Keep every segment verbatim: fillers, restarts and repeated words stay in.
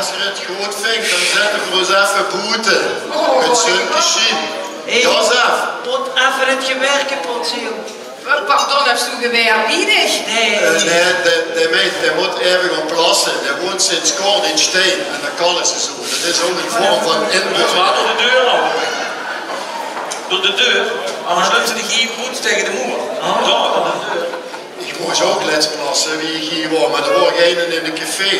Es geer 't good vingt, dan zètte v'r ós effe boete. 't Zunke sjient. Hey, Jozef. Pot effe 't geweer kepot, jóng. Eh, pardon, höbs doe geweer bie dich? Nae. Eh, nae, dae, dae meid, dae mót effe gaon plasse. Dae woont sinds kort in Stein en dan kalle ze zoe. Dat is ouch ein vorm van inburgering. Waat door de deur al. Door de deur? Anders löp ze dich hie good taenge de moer. Oh. Door de deur. Ich mós ouch lèts plasse, wie ich hie waor, mer d'r waor geine in 't café.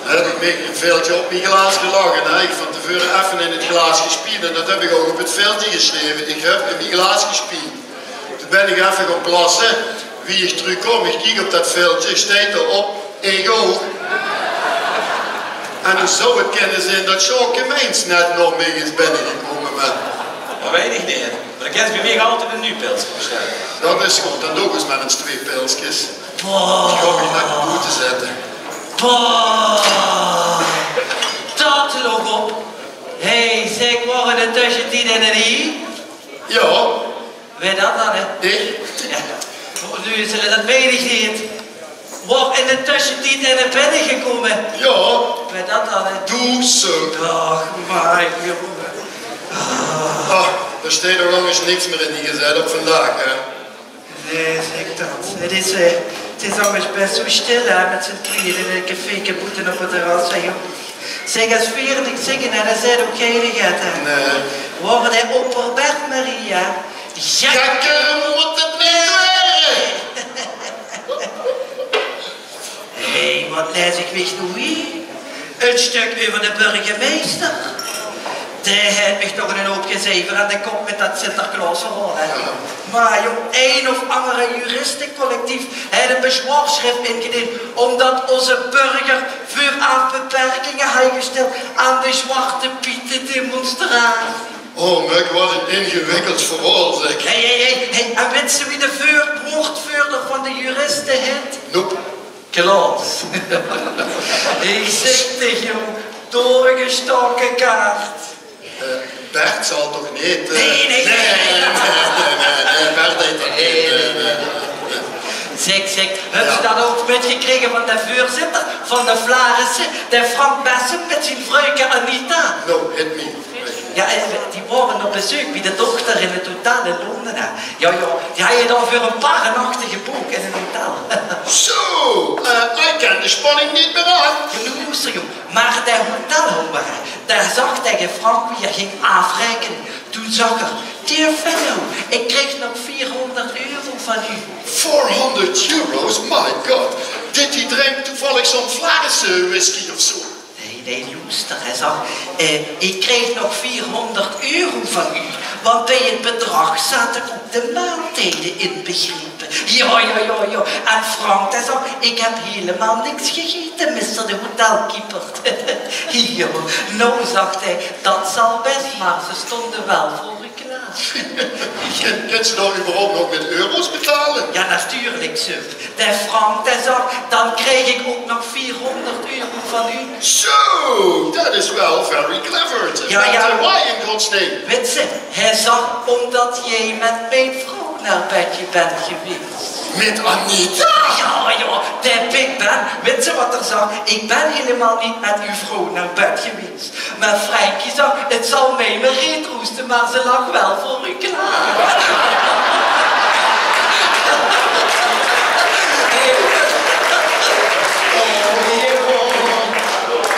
Toen höb ich mich ein veldje op mien glaas gelag en höb ich van te veure effe in 't glaas gespied. En dat höb ich ouch op 't veldje gesjreve. Ich höb in mien glaas gespied. Toen bön ich effe gaon plasse. Wie ich trökkóm, ich kiek op dat veldje, steit d'r op: ich ouch. En noe zou 't kinne zeen dat Sjoke Meins net nao mich is binnegekómme, mer... Dat weit ich neet. Mer dan kins se bie mich altied ein nuuj pilske bestelle. Dat is good, dan doon ich ós mer ins twee pilskes. Boah. Ich gaon mich lekker boete zètte. Boah. Dat loog op. Hé, zèk, waor in de tössetied eine hie? Jao. Wae dan dan, hè? Ich. Jao. Noe is 'r, dat weit ich neet. Waor in de tössetied eine binnegekómme? Jao. Wae dan dan, hè? Doe, sök. Ach, mer jóng. Ah, d'r steit ouch angers niks mier in die gezèt op vandaag, hè? Nae, zèk dat. 't Is, eh, 't is angers bès zoe sjtil, hè, mit z'n twieje in e cafeeke boete op 't terras, hè, jóng. Zèk, es veer niks zègke, hè, dan zaet ouch geine get, hè. Nae. Waor 't opperbert, Maria? Gekker mót 't neet waere. Hé, waat laes ich mich noe hie? E sjtök euver de burgemeister. Dae haet mich toch 'nen houp gezeiver aan de kop mit dat Sinterklaosverhaol, hè. Mer jóng, ein of anger juristecollectief haet e bezwaorsjrif ingedeend, ómdat ózze burger veuraaf beperkinge haet gesteld aan de Zwarte Piete demonstratie. Oh, mer waat 'n ingewikkeld verhaol, zèk. Hé, hé, hé, hé, en wits se wie de veur-, woordveurder van de juriste hèt? Nope. Klaos. Ich zèk dich, jóng, doorgesjtaoke kaart. Eh, Bert zal toch neet, eh... Nae, nae, nae, nae, Bert heet dat neet, eh, nae. Zèk, zèk, höbs se dat ouch mitgekrege van de veurzitter van de Flarisse, de Frank Bessem mit zien vruike Anita? No, hit me. Jao, eh, die waore op bezeuk bie de dochter in 't hotel in Londe, hè. Jao, jao, die haje dao veur e paar nachte gebook in e hotel. Zo, eh, ich kin de spanning neet mier aan. Jao, noe loester, jóng. Mer de hotelhouder, hè, dae zag taenge Frank, wie 'r ging aafraekene, toen zag 'r: "Dear fellow, ik krijg nog vierhonderd euro van u." Four hundred euros? My god. Dit, die drink toevallig zo'n Flarisse whisky of zo. Nae, nae, loester, hae zag: "Eh, ik krijg nog vierhonderd euro van u, want bij het bedrag zaten ook de maaltijden inbegrepen." Jao, jao, jao, jao. En Frank, dae zag: "Ik heb helemaal niks gegeten, mister de hotelkeeper." Jao, noe, zag hae, dat zal bès, maar ze stonden wel voor u klaar. Kin, kins se dao überhaupt nog mit euro's betale? Jao, natuurlijk, sub. De Frank, dae zag: "Dan krijg ik ook nog vierhonderd euro van u." Zo, dat is wel very clever. Jao, jao. Why in God's name? Wits se, hae zag: "Omdat jij met mijn vrouw naar bedje bent geweest." Mit Anita? Jao, jao, de Big Ben. Wits se waat 'r zag? "Ik ben helemaal niet met uw vrouw naar bed geweest." Mer Frankie zag: "Het zal mij maar reet roesten, maar ze lag wel voor u klaar."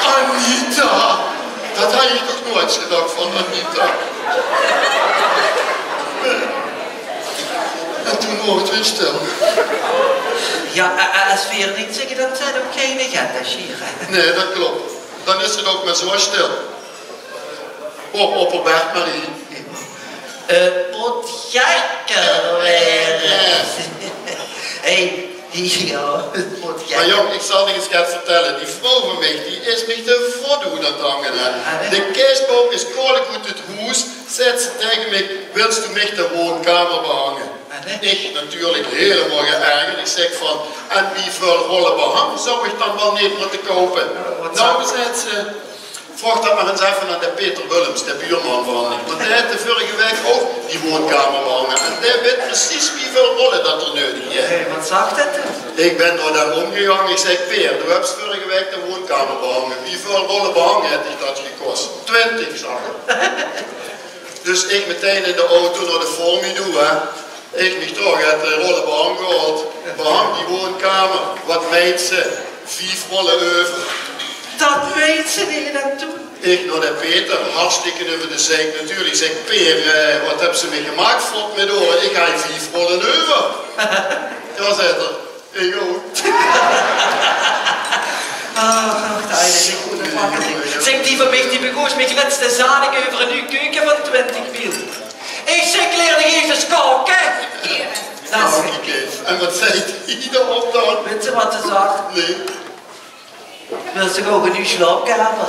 Oh, Anita! Dat haw ich toch noeats gedach van Anita. En toen woort 't weer sjtil. Jao, eh, eh, es veer niks zègke, dan zit ouch geine agenda hie. Nae, dat klop. Dan is 't ouch mer zoe sjtil. Op, op, op, Bert, Marie. Eh, pot gekker weer. Hey, jao, pot gekker. Mer jóng, ich zal dich ins get vertèlle. Die vrouw van mich, die is mich de vot oet aan 't hange, hè. Ah, nae? De kersboum is koelik oet 't hoes, zaet ze taenge mich: "Wils doe mich de woonkamer behange?" Ah, nae? Ich natuurlijk hielemaol geërgerd. Ich zèk van: "En wieväöl rolle behang zou ich dan waal neet mótte koupe?" Wat... Nou, zaet ze, Vraog dat mer ins effe aan de Peter Willems, de buurman van mich. Want dae haet de vörrige waek ouch die woonkamer behange. En dae weit precies wieväöl rolle dat d'r neudig is. Hé, wat zag det toen? Ich bön nao 'm ómgegange. Ich zèk: "Peer, doe höbs vörrige waek de woonkamer behange. Wieväöl rolle behang haet dich dat gekos?" "Twintig," zag 'r. Dus ich metein in de auto nao de Formidoux, hè. Ich mich toch get rolle behang gehaold. Behang die woonkamer. Wat meins se? Vief rolle euver. Dat meins se, neet? En toen? Ich nao de Peter, hartstikke euver de zeik natuurlik. Zèk: "Peer, eh, wat höbs se mich gemaak, vot mit oere? Ich haw vief rolle euver." "Jao," zaet 'r. "Ich ouch." Ach, ach, dae is ein goeie pakke. Zèk, die van mich, die begós mich lèts te zanigen euver ein nuuj keuke van twintig mil. Ich zèk: "Leer dich ins kake." Kake. En wat zag die dao-op dan? Wèts se wat ze zag? Nae. "Wils se ouch ein nuuj slaopkamer?"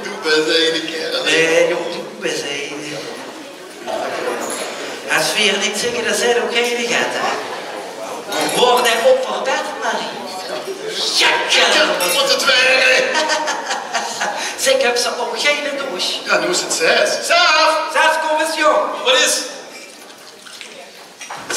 Doe bös eine kaerel. Nae, jóng, doe bös eine. Es veer niks zègke, dan zaet ouch geine get, hè. Waor dae opperbert, Marie? Jekke! Mót 't waere. Zèk, höbs se ouch geine doosj? Jao, noe is 't zès. Sef! Sef, kóm ins, jóng. Wat is?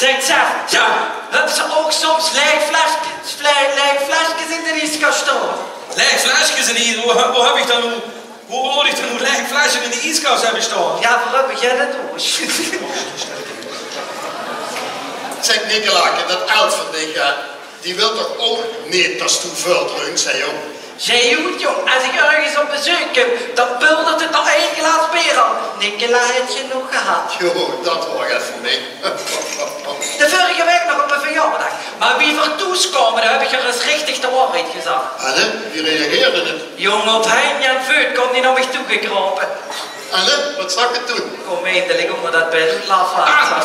Zèk, Sef, jao, höbs se ouch soms laeg fleskes, fle-, laeg fleskes in de ieskas staon? Laeg fleskes in de ies-, wo, wo höb ich dan noe, wo mót ich dan noe laeg flesjes in de ieskas höbbe staon? Jao, veer höbbe geine doosj. Zèk, Nicolake, dat Elt van dich, hè, die wilt toch ouch neet dat doe väöl drinks, hè, jóng? Zèk, good, jóng, es ich örges op bezeuk kóm, dan buldert 't nao ein glaas beer al: "Nicola haet genóg gehad." Jao, dat waor get veur mich. De vörrige waek nog op ein verjaordaag. Mer wie veer thoes kaome, dan höb ich 'r ins richtig de waorheid gezag. En, wie reageerde 't? Jóng, op henj en veut kaom die nao mich toegekrope. En, wat zag 't toen? Kóm eindelik ónger dat bèd oet, lafaard.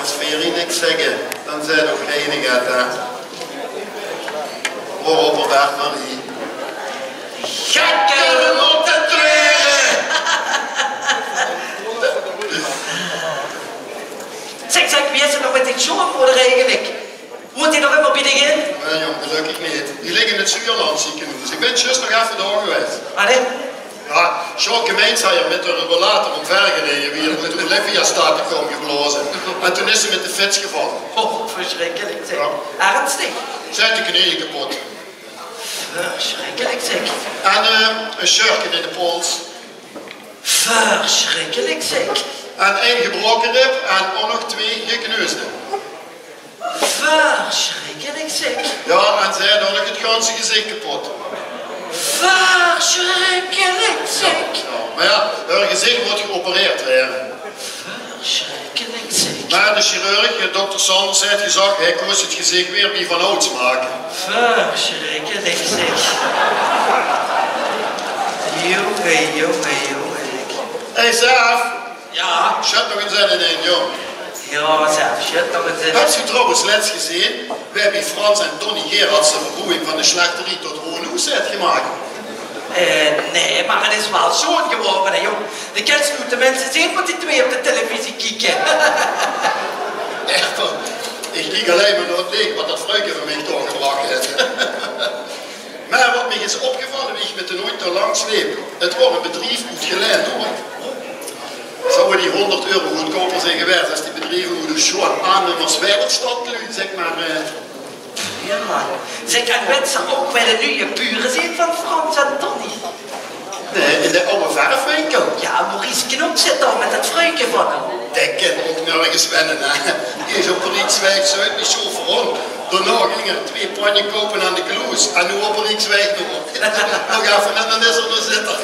Es veer hie niks zègke, dan zaet ouch geine get, hè. Waor opperbert, Marie? Jekke mót 't waere! Zèk, zèk, wie is 't nog mit die sjoonmoder eigelik? Woont die nog ummer bie dich in? Nae, jóng, gelökkig neet. Die ligk in 't Zuurlandsziekenhoes. Ich bön zjus nog effe dao gewaes. Allee. Jao, Sjoke Meins haw 'r mit häöre rollator ómver gereje, wie 'r mit de Olivia-staat kaom geblaoze. En toen is ze mit de fiets gevalle. Oh, versjrikkelik, zèk. Jao. Ernstig? Ze haet de kneje kepot. Versjrikkelik, zèk. En, eh, ein sjeurke in de pols. Versjrikkelik, zèk. En ein gebraoke rib en ouch nog twee gekneusde. Versjrikkelik, zèk. Jao, en ze haet ouch nog 't ganse gezich kepot. Versjrikkelik, zèk. Jao, mer jao, häör gezich mót geopereerd waere. Versjrikkelik, zèk. Mer de chirurg, eh, dokter Sanders, haet gezag, hae kós 't gezich weer wie vanouds make. Versjrikkelik, zèk. Jónge, jónge, jónge, zèk. Hé, Sef! Jao? Sjët nog ins eine in, jóng. Jao, Sef, sjët nog ins eine in. Höbs se trouwens lèts gezeen wae bie Frans en Tonny Gerards de verboewing van de slachterie tot woonhoes haet gemaak? Eh, nae, mer 't is waal sjoon gewore, hè, jóng. De kins noe tenminste zeen wat die twee op de televisie kieke. Ech, ich kiek allein mer nao 't leech wat dat vruike van mich toch gebrach haet. Mer wat mich is opgevalle wie ich mit de hunj dao langs leep, 't waor e bedrief oet Gelaen, huur. Zouwe die hóngerd euro goodkouper zeen gewaes es die bedrieve oet Sjoon, Aannummers, Wereldstad, luuj, zèk mer, eh. Jao. Zèk, en wèts se ouch wae de nuje bure zeen van Frans en Tonny? Nae, in de awwe verfwinkel. Jao, Maurice Knoop zit dao mit dat vruike van häöm. Dae kin ouch nörges wenne, hè. Iers op de Riekswaeg Zuid mit chauffeur. Daonao góng 'r twee panje koupe aan de Kloes. En noe op de Riekswaeg Noord. Nog effe en dan is 'r d'r, zit 'r.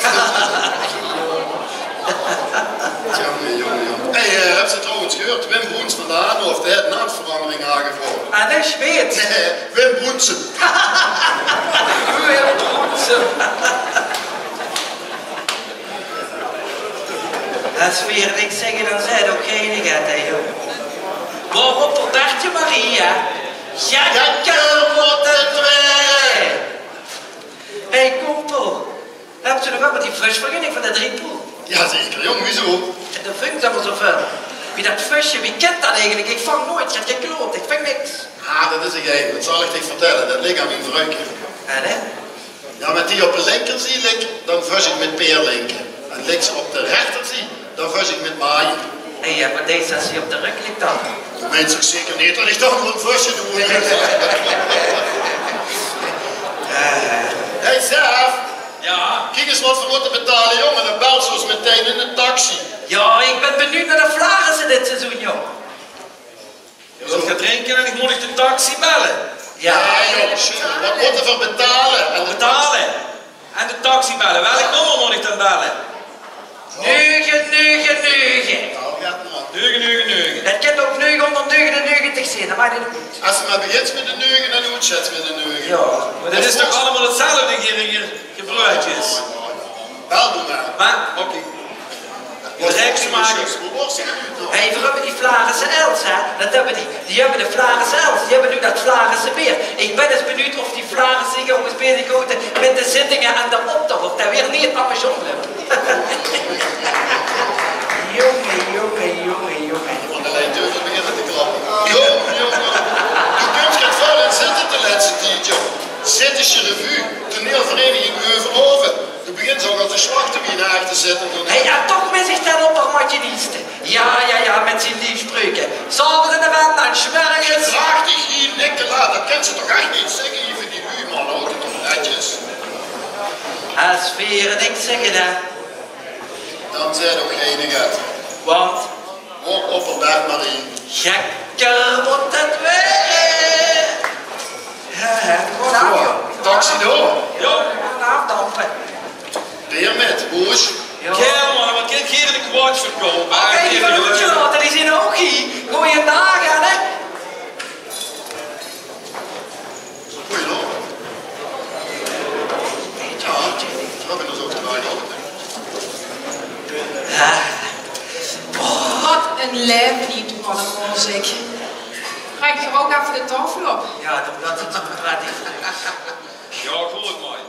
Tjonge, jonge, jonge. Hé, eh, höbs se trouwens gehuurd? Wim Broens van de Aanhof, dae haet naamsverangering aangevraog. Ah, dae Smeets? Nae, Wim Broensen. Wim Broensen. Es veer niks zègke, dan zaet ouch geine get, hè, jóng. Waor opperbert, Marie? Jekke mót 't waere. Hé, kompel. Höbs se nog ummer die vösvergunning van de Driepoel? Jao, zeker, jóng. Wieso? En dat ving ich allemaol zo fijn. Dat vösje, wie kint dat eigelik? Ik vang noeit get gekloot, ik ving niks. Ah, dat is e geheim. Dat zal ik dich vertelle. Dat lik aan mien vruike. En, hè? Ja, mit die op de linkerzie lik, dan vös ik mit peerlinke. En lik ze op de rechterzie, dan vös ik mit maaie. Hé, ja, wat deis ze as ze op de rök lik dan? Doe meins toch zeker neet dat ik dan gewoen vösje doe? Hé, Sef! Ja? Kiek ens wat v'r mótte betale, jóng, en dan bels se ós metein in de taxi. Ja, ik bin benuujd nao de vlagesse dit seizoen, jóng. Je wilt gaan drinken en ik moet de taxi bellen. Ja, jóng, sjoen, wat mótte v'r betale? En de Betalen en de taxi bellen. Welk nummer moet ik dan bellen? Neuge neuge neuge. Nou, gaat maar. Neuge neuge neuge. Het kint ouk neugenhóngerdneugenennegentig zeen, dat maak neet oet. As se maar begins mit de neuge, dan oetzets mit de neuge. Ja, maar dat is toch allemaal hetzelfde, hier, hier, gebruikjes? Bel doe maar. Maar, oké. De rijksmaker. Hé, v'r höbbe die Vlagesse els, hè? Dat höbbe die. Die höbbe de Vlagesse els. Die höbbe noe dat Vlagesse beer. Ik bin ens benuujd of die Vlagesse zich ouk ens bezig houte mit de zittinge en de optoch. Of dat weer neet andersom löp. Jónge, jónge, jónge, jónge. Van de lijn durf ik beginnen te klappen. Jóng, jóng, jóng. Doe kums get väöl in zitte de lètste tied, jóng. Zittische revue, toneelvereniging Euverhoven. Doe begins ouk al te swachte wie ein echte zitter. Hé, en toch mis ik den oppermachiniste. Ja, ja, ja, mit zien liefspreuke. 's Aoves in de vent en 's mörges. Prachtig, hier, Nicola, dat kins se toch ech neet zègke, hier, veur die luuj, man, haoj dich toch netjes. As veer niks zègke, hè. Dan zaet ouk geine get. Want? Op, op, op, Bert Marie. Gekker mót het waere. Hè, hè, gewoon aan, joh. Taxi door. Gewoon aafdampe. Beer mit, boes. Ja. Kerel, man, wat kint geer in de kwaad verkoupe? Oké, die van Oetje, die zien ouk hie. Goojendaag, hè. Goeienaovend. Ja, v'r höbbe ós ouk drei gehad, hè. Wat ein laeve hie toch allemaol, zeg. Ruim geer ouk effe de taofel op? Ja, dat, dat, dat, dat, Ja, good, man.